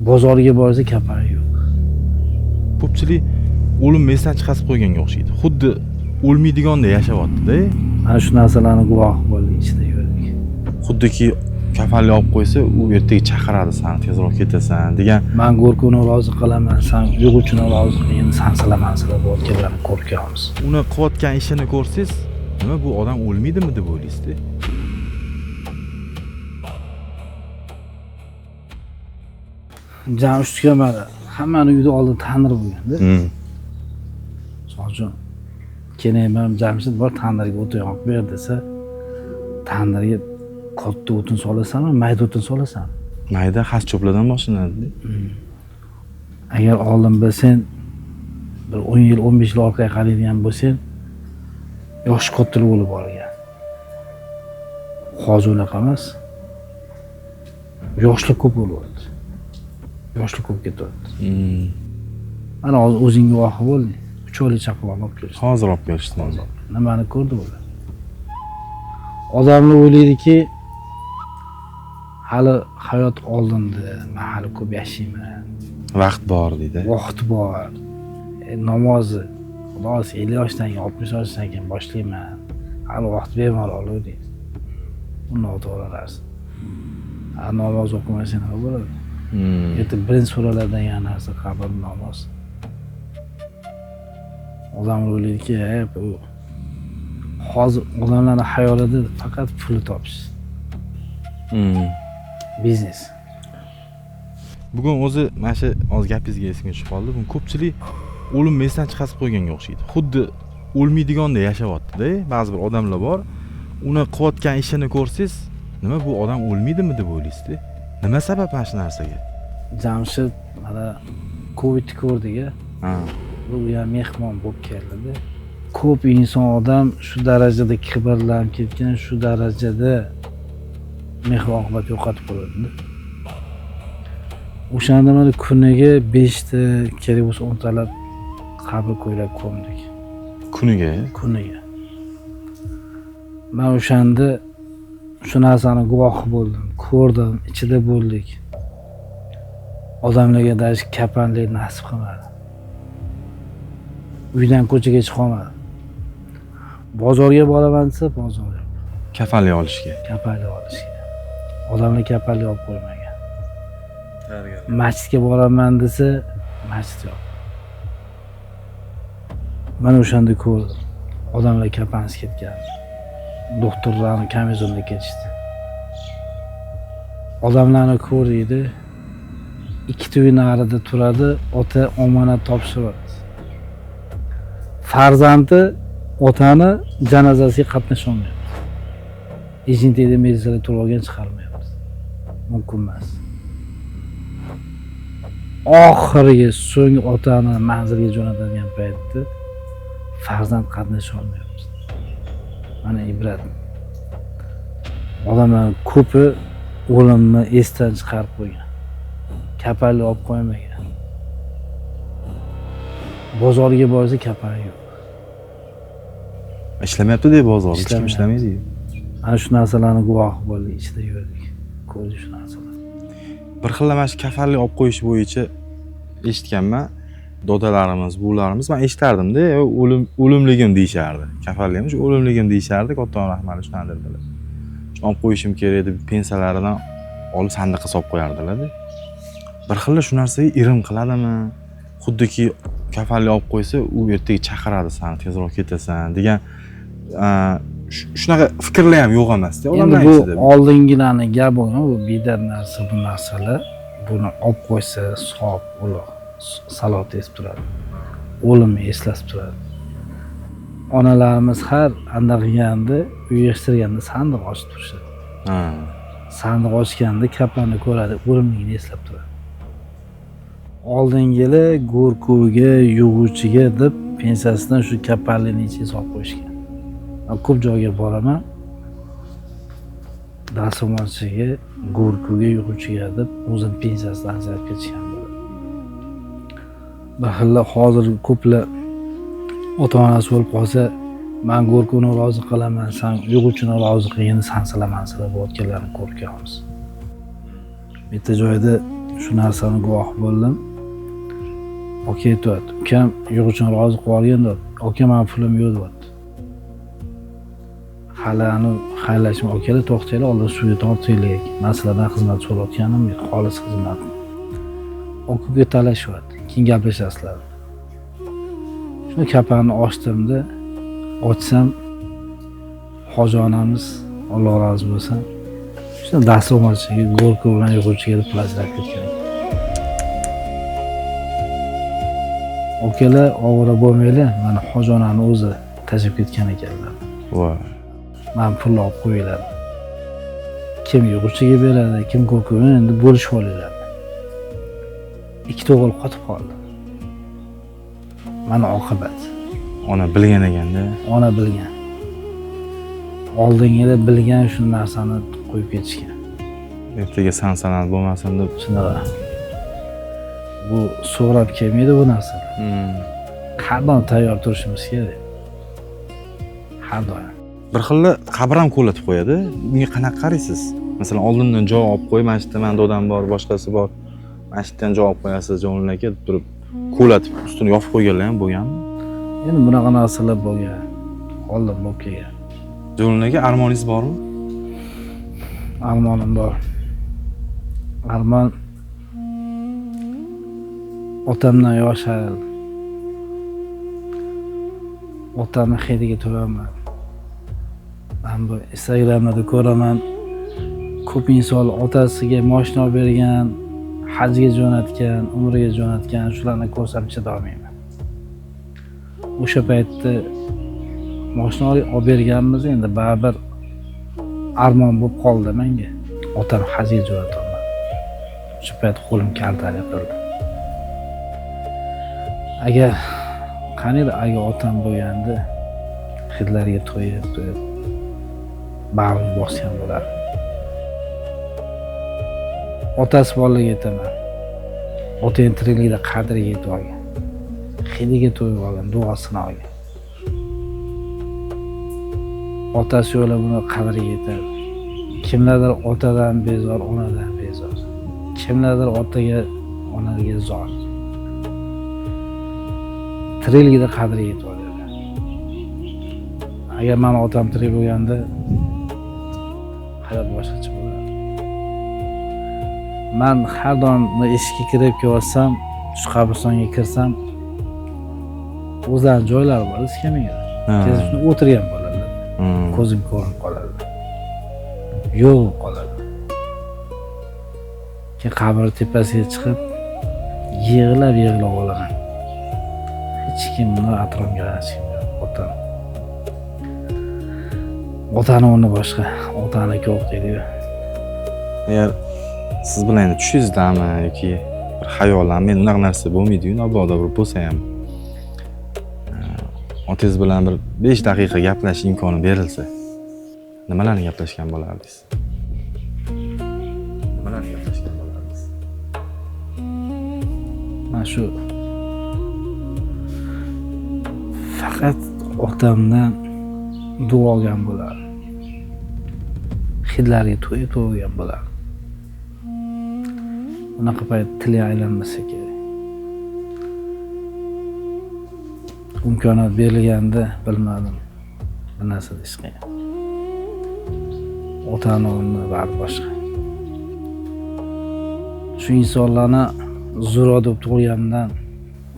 Bozorga borsa kafani yo'q. Ko'pchilik o'limni esdan chiqarib qo'yganga o'xshaydi. Xuddi o'lmaydigandek yashayapti-da. Mana shu narsalarni guvohi bo'ldik, ichida yurdik. Xuddiki kafanli olib qo'ysa, u ertaga chaqiradi seni, tezroq ketasan degan. Man go'rkuni rozi qilaman, san yo'g'uchini rozi qilgin, sansilaman sizlar bo'layotganlarni ko'rganmiz. Uni qilayotgan ishini ko'rsangiz, nima bu odam o'lmaydimi deb o'ylaysiz-da. Jamshidga mana hammani uyida oldin tandir bo'lganda. Misol uchun, keyin Jamshid bor tandirga o'tin yoqib ber desa, tandirga katta o'tin solasanmi, mayda o'tin solasanmi? Mayda xas cho'plardan boshlanadi. Agar oldin bilsang, bir 10 yil, 15 yil orqaga qaraydigan bo'lsang, yoshi kattalar o'lib borgan. Hozir unaqa emas. Yoshlar ko'p o'lyapti. Yoshlar ko'p ketyapti. Mana hozir o'zing guvohi bo'lding. 3 oylik chaqaloqni olib kelishdi. Hozir olib kelishdi. Nimani ko'rdi ular? Odamlar o'ylaydiki, hali hayot oldinda, men hali ko'p yashayman. Vaqt bor deydi. Vaqt bor. Namozni Xudo xohlasa 50 yoshdan keyin, 60 yoshdan keyin boshlayman. Hali vaqt bemalol deydi. Bu noto'g'ri narsa. Namoz o'qimasang nima bo'ladi? Erta birinchi so'raladigan narsa qabr namoz. Odamlar o'ylaydiki, bu hozir odamlarning xayolida faqat pul topish. Biznes. Bugun o'zi mana shu hozir gapingizga esimga tushib qoldi. Bugun ko'pchilik o'limni esdan chiqarib qo'yganga o'xshaydi. Xuddi o'lmaydigandek yashayapti-da. Ba'zi bir odamlar bor, uni qilayotgan ishini ko'rsangiz, nima bu odam o'lmaydimi deb o'ylaysiz-da. Nima sabab mana shu narsaga? Jamshid mana Covidni ko'rdik-a. Bu ham mehmon bo'lib keldi-da. Ko'p inson odam shu darajada kibrlanib ketgan, shu darajada mehr oqibat yo'qotib qo'yadi. O'shanda mana kuniga 5 ta, kerak bo'lsa 10 talab qabr ko'ylab ko'mdik. Kuniga? Kuniga. Men o'shanda shu narsani guvohi bo'ldim, ko'rdim, ichida bo'ldik. Odamlarga dash kafanlik nasib qilmadi. Uydan ko'chaga chiqa olmadi. Bozorga boraman desa, bozor yo'q. Kafanlik olishga. Kafanlik olishga. Odamlar kafanlik olib qo'ymagan. Masjidga boraman desa, masjid yo'q. Mana o'shanda ko'rdim. Odamlar kafansiz ketgan. Doktorlarni kamizonda ketishdi. Odamlarni ko'rdi. Ikkita uy narida turadi, ota omonat topshiradi. Farzandi otani janozasiga qatnasha olmayapti. Ejintiyda militsiyalar turib olgan, chiqarmayapti. Mumkin emas. Oxirgi so'nggi otani manzilga jo'natadigan paytda farzand qatnasha olmayapti. Mana ibrat. Odamlar ko'pi o'limni esdan chiqarib qo'ygan. Kafanli olib qo'ymagan. Bozorga borsa kafani yo'q. Ishlamayapti-da bozor, hech kim Ishlamayapti. ishlamaydi. Mana shu narsalarni guvohi bo'ldik, ichida yurdik. Ko'rdik shu narsalarni. Bir xil mana shu kafanli olib qo'yish bo'yicha eshitganman. Dodalarimiz, buvilarimiz, men eshitardim-da, o'limligim deyishardi. Kafanli emas, o'limligim deyishardi, kattakon rahmatli shunaqa dedilar. Shuni olib qo'yishim kerak deb pensiyalaridan olib sandiqqa solib qo'yardilar-da. Bir xil shu narsaga irim qiladimi? Xuddiki kafanli olib qo'ysa, u ertaga chaqiradi seni, tezroq ketasan degan, shunaqa fikrlar ham yo'q emas-da Endi odamlar bu ichida. oldingilarni gap bo'lgan, bu bidat narsa, bu narsalar, buni olib qo'ysa savob ulug', salot esib turadi. O'limni eslatib turadi. Onalarimiz har anda qilganda, uy yig'ishtirganda sandiq ochib turishadi. Sandiq ochganda kafanni ko'radi, o'limligini eslab turadi. Oldingi yili go'rkovga, yug'uvchiga deb pensiyasidan shu kafanlikni ichiga solib qo'yishgan. Men ko'p joyga boraman. Dasturxonchiga, go'rkovga, yug'uvchiga deb o'zini pensiyasidan ajratib ketishgan bo'ladi. Bir xil hozir ko'plar ota-onasi o'lib qolsa, men go'rkovni rozi qilaman, san yug'uvchini rozi qilgin, sansilaman sizlar bo'layotganlarni ko'rganmiz. Bitta joyda Shu narsani guvoh bo'ldim. Aka aytyapti, ukam yig'uvchini rozi qilib olgin deyapti. Aka, mani pulim yo'q deyapti. Hali anu xayrlashma, akalar to'xtanglar, oldin suvga tortaylik. Man sizlardan xizmat so'rayotganim yo'q, xolis xizmat. Aka talashyapti, keyin gaplashasizlar. Shuni kapanni ochdimda, ochsam hoji onamiz, Alloh rozi bo'lsin, shuni dasturxonchiga go'rka bilan yig'uvchiga deb pul ajratib ketgan ekan. Akalar ovora bo'lmanglar, mana hoji onani o'zi tashlab ketgan ekanlar. Voy. Mana pulni olib qo'yinglar. Kim yig'uvchiga beradi, kim go'rka bilan, endi bo'lishib olinglar. Ikkita o'g'il qotib qoldi. Mana oqibat. Ona bilgan ekanda. Ona bilgan. Oldingida bilgan shu narsani qo'yib ketishgan. Ertaga san-sanat bo'lmasin deb. Shunaqa. Bu so'rab kelmaydi bu narsalar. Har doim tayyor turishimiz kerak. Har doim. Bir xilla qabr ham ko'latib qo'yadi. Bunga qanaqa qaraysiz? Masalan, oldindan joy olib qo'yib, mana shu yerda mani dodam bor, boshqasi bor. Mana shu yerdan joy olib qo'yasiz, Jonli aka deb turib ko'latib ustini yopib qo'yganlar ham bo'lganmi? Endi bunaqa narsalar bo'lgan. Oldin bo'lib kelgan. Jonli aka, armoningiz bormi? Armonim bor. Armon otamdan yosh ayrildim. Otamni hidiga to'yaman. Men bu Instagramda ko'raman. Ko'p inson otasiga mashina olib bergan, hajga jo'natgan, umraga jo'natgan, shularni ko'rsam chidolmayman. O'sha paytda mashina olib berganmiz, endi baribir armon bo'lib qoldi menga. Otam hajga jo'natolmadi. O'sha payt qo'lim kaltalik qildi. Agar qaniydi agar otam bo'lganda hidlarga to'yib to'yib bag'rim bosgan bo'lardi. Otasi borlarga aytaman. Otang tirikligida qadriga yetib olgan. Hidiga to'yib olgan, duosini olgan. Otasi yo'li buni qadriga yetadi. Kimlardir otadan bezor, onadan bezor. Kimlardir otaga, onaga zor. Tirikligida qadriga yetib oladi. Agar meni otam tirik bo'lganda hayot boshqacha bo'lardi. Men har doim eshikka kirib kelyapsam, shu qabristonga kirsam, o'zlarining joylari bor, iskamiga. Tez shuni o'tirgan bo'ladilar. Ko'zim ko'rinib qoladi. Yo'q bo'lib qoladi. Keyin qabr tepasiga chiqib yig'lab yig'lab olaman. Hech kimni atrofimga hech kim yo'q. Otam. Otani o'rni boshqa, otaniki yo'q deydi-yu. Agar siz bilan endi tushingizdami yoki bir xayolan, men unaqa narsa bo'lmaydi-yu, mabodo bir bo'lsa ham. Otangiz bilan bir 5 daqiqa gaplashish imkoni berilsa, nimalarni gaplashgan bo'lardingiz? Nimalarni gaplashgan bo'lardingiz? Mana shu faqat otamdan duo olgan bo'lardim. Hidlariga to'yib to'ygan bo'lardim. Unaqa payt tili aylanmasa kerak. Imkoniyat berilganda bilmadim. Bir narsa deyish qiyin. Otani o'rni bari boshqa. Shu insonlarni zo'rg'a deb tug'ilganimdan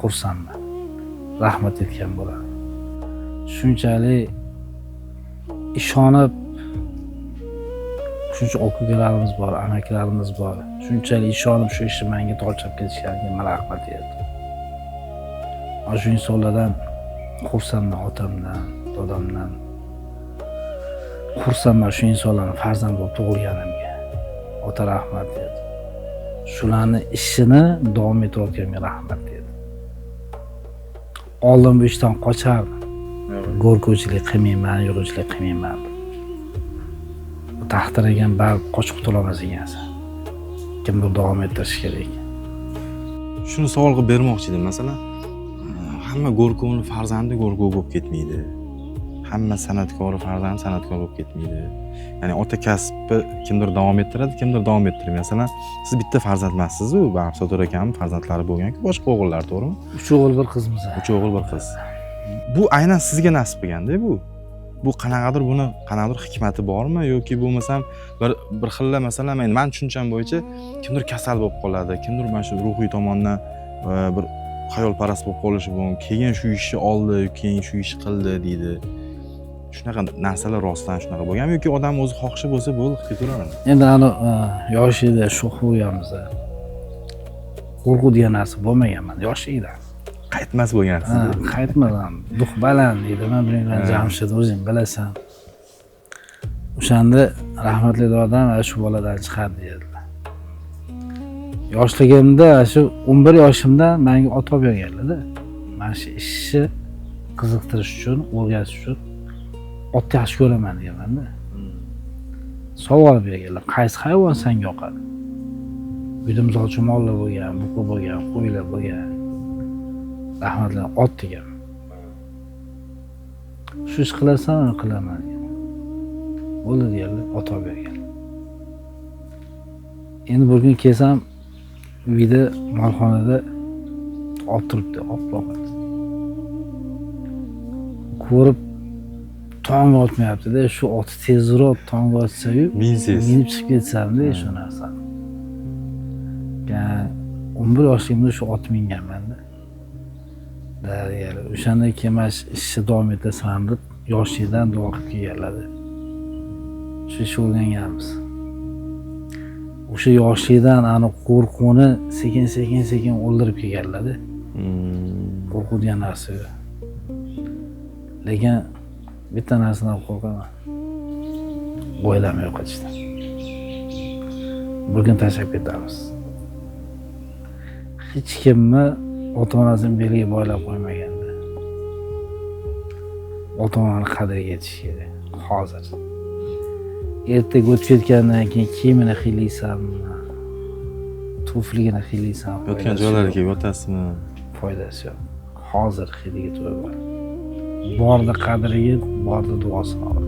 xursandman. Rahmat aytgan bo'lardim. Shunchalik ishonib, shuncha aka-ukalarimiz bor, amakilarimiz bor. Shunchalik ishonib shu ishni menga topshirib ketishganiga men rahmat aytdim. Mana shu insonlardan xursandman, otamdan, dodamdan. Xursandman shu insonlarni farzand bo'lib tug'ilganimga. Ota rahmat dedi. Shularni ishini davom etayotganimga rahmat dedi. Oldin bu ishdan qochardim. Go'rkovchilik qilmayman, yo'g'chilik qilmayman. Bu taqdir ekan, baribir qochib qutulolmas ekansan. Kimdir davom ettirish kerak ekan. Shuni savol qilib bermoqchi edim. Masalan, hamma go'rkovning farzandi go'rkov bo'lib ketmaydi. Hamma san'atkori farzand san'atkor bo'lib ketmaydi. Ya'ni ota kasbi kimdir davom ettiradi, kimdir davom ettirmaydi. Masalan, siz bitta farzand emassiz-u, baribir Sotir akamning farzandlari bo'lgan-ku, boshqa o'g'illar, to'g'rimi? 3 o'g'il, 1 qizmiz. 3 o'g'il, 1 qiz. Bu aynan sizga nasib qilganda bu. Bu qanaqadir, buni qanaqadir hikmati bormi yoki bo'lmasam bir xilla, masalan, men tushuncham bo'yicha kimdir kasal bo'lib qoladi, kimdir mana shu ruhiy tomondan bir xayolparast bo'lib qolishi mumkin, keyin shu ishni oldi, keyin shu ishni qildi deydi. Shunaqa narsalar rostdan shunaqa bo'lganmi yoki odam o'zi xohishi bo'lsa bo'ldi, qilib ketaveradimi? Endi ani yoshlikda sho'x bo'lganmiz. Qo'rquv degan narsa bo'lmagan menda yoshlikdan. Qaytmas bo'lgansiz. Qaytmadan, duh baland deydi. Men bilmayman, Jamshid, o'zing bilasan. O'shanda rahmatli dodam shu boladan chiqadi dedilar. Yoshligimda shu 11 yoshimda menga ot olib berganlar-da. Mana shu ishni qiziqtirish uchun, o'rgatish uchun otni yaxshi ko'raman deganman-da. Savol berganlar, qaysi hayvon senga yoqadi? Uyda misol uchun mollar bo'lgan, buqa bo'lgan, qo'ylar bo'lgan. Rahmatli ot degan. Shu ish qilasan, qilaman degan. Bo'ldi deganlar, ot olib bergan. Endi bir kun kelsam, uyda molxonada ot turibdi, oppoq ot. Ko'rib tong otmayapti-da, shu oti tezroq tong otsa-yu, minsiz minib chiqib ketsamda shu narsani. Yani 11 yoshligimda shu ot minganman-da. O'shanda keyin mana shu ishni davom etasan deb yoshlikdan duo qilib kelganlar. Shu ishni o'rganganmiz. O'sha yoshlikdan ani qo'rquvni sekin sekin sekin o'ldirib kelganlar. Qo'rquv degan narsa yo'q. Lekin bitta narsadan qo'rqaman. Oilamni yo'qotishdan. Bir kun tashlab ketamiz. Hech kimni ota-onasini beliga boylab qo'ymaganda. Ota-onani qadriga yetish kerak hozir. Ertaga o'tib ketgandan keyin kiyimini hiylaysanmi, tufligini hiylaysan, yotgan joylariga kelib yotasizmi? Foydasi yo'q. Hozir hidiga to'yib ol. Bordi qadriga, bordi duosini ol.